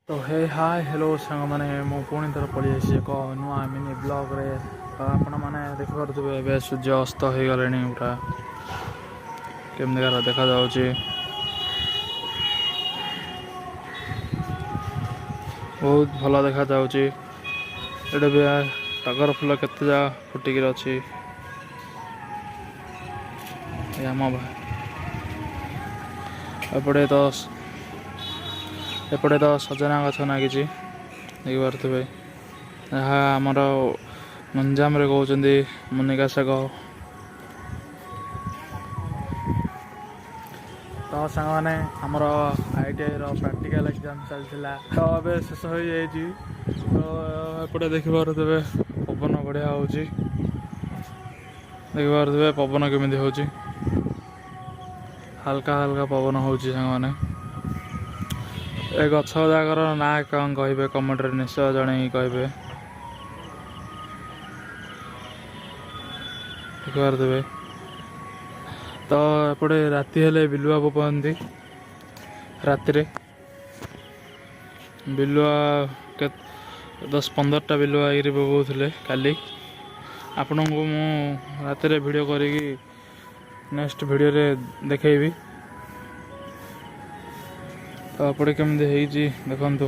ତ ହେ, ହାଏ, ହ୍ୟାଲୋ ସାଙ୍ଗମାନେ, ମୁଁ ପୁଣି ଥରେ ପଳେଇ ଆସିଛି ଏକ ନୂଆ ମିନି ବ୍ଲଗ୍ରେ। ତ ଆପଣମାନେ ଦେଖିପାରୁଥିବେ, ଏବେ ସୂର୍ଯ୍ୟ ଅସ୍ତ ହେଇଗଲେଣି। ପୁରା କେମିତିକାର ଦେଖାଯାଉଛି, ବହୁତ ଭଲ ଦେଖାଯାଉଛି। ଏଇଟା ବି ଟଗର ଫୁଲ କେତେ ଯା ଫୁଟିକିରି ଅଛି। ଏ ଆମ ଏପଟେ ତ ସଜନା ଗଛ ଲାଗିଛି, ଦେଖିପାରୁଥିବେ। ଏହା ଆମର ଗଞ୍ଜାମରେ କହୁଛନ୍ତି ମୁନିକା ଶାଗ। ତ ସାଙ୍ଗମାନେ, ଆମର ଆଇଟିଆଇର ପ୍ରାକ୍ଟିକାଲ ଏକ୍ଜାମ୍ ଚାଲିଥିଲା, ତ ଏବେ ଶେଷ ହୋଇଯାଇଛି। ତ ଏପଟେ ଦେଖିପାରୁଥିବେ, ପବନ ବଢ଼ିଆ ହେଉଛି। ଦେଖିପାରୁଥିବେ ପବନ କେମିତି ହେଉଛି, ହାଲକା ହାଲକା ପବନ ହେଉଛି। ସାଙ୍ଗମାନେ, ଏ ଗଛ ଯାକର ନାଁ କ'ଣ କହିବେ, କମେଣ୍ଟରେ ନିଶ୍ଚୟ ଜଣେଇକି କହିବେ। ଦେଖିପାରୁଥିବେ ତ, ଏପଟେ ରାତି ହେଲେ ବିଲୁଆ ବୋବାନ୍ତି। ରାତିରେ ବିଲୁଆ କେତେ 10-15ଟା ବିଲୁଆ ଏଇରି ବୋବଉଥିଲେ କାଲି। ଆପଣଙ୍କୁ ମୁଁ ରାତିରେ ଭିଡ଼ିଓ କରିକି ନେକ୍ସଟ ଭିଡ଼ିଓରେ ଦେଖେଇବି। ତ ଏପଟେ କେମିତି ହେଇଛି ଦେଖନ୍ତୁ।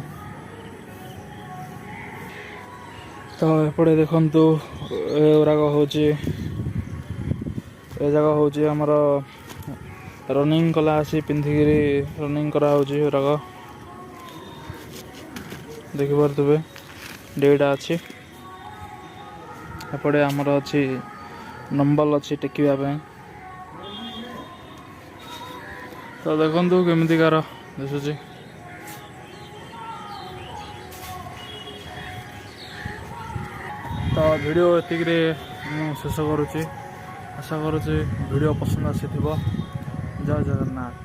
ତ ଏପଟେ ଦେଖନ୍ତୁ, ଏଗୁଡ଼ାକ ହେଉଛି, ଏ ଯାକ ହେଉଛି ଆମର ରନିଂ କଲା ଆସି ପିନ୍ଧିକିରି ରନିଂ କରାହେଉଛି। ଏଗୁଡ଼ାକ ଦେଖିପାରୁଥିବେ, ଦୁଇଟା ଅଛି। ଏପଟେ ଆମର ଅଛି ଡମ୍ବଲ ଅଛି ଟେକିବା ପାଇଁ। ତ ଦେଖନ୍ତୁ କେମିତିକାର ଦିଶୁଛି। ତ ଭିଡ଼ିଓ ଏତିକିରେ ମୁଁ ଶେଷ କରୁଛି। ଆଶା କରୁଛି ଭିଡ଼ିଓ ପସନ୍ଦ ଆସିଥିବ। ଜୟ ଜଗନ୍ନାଥ।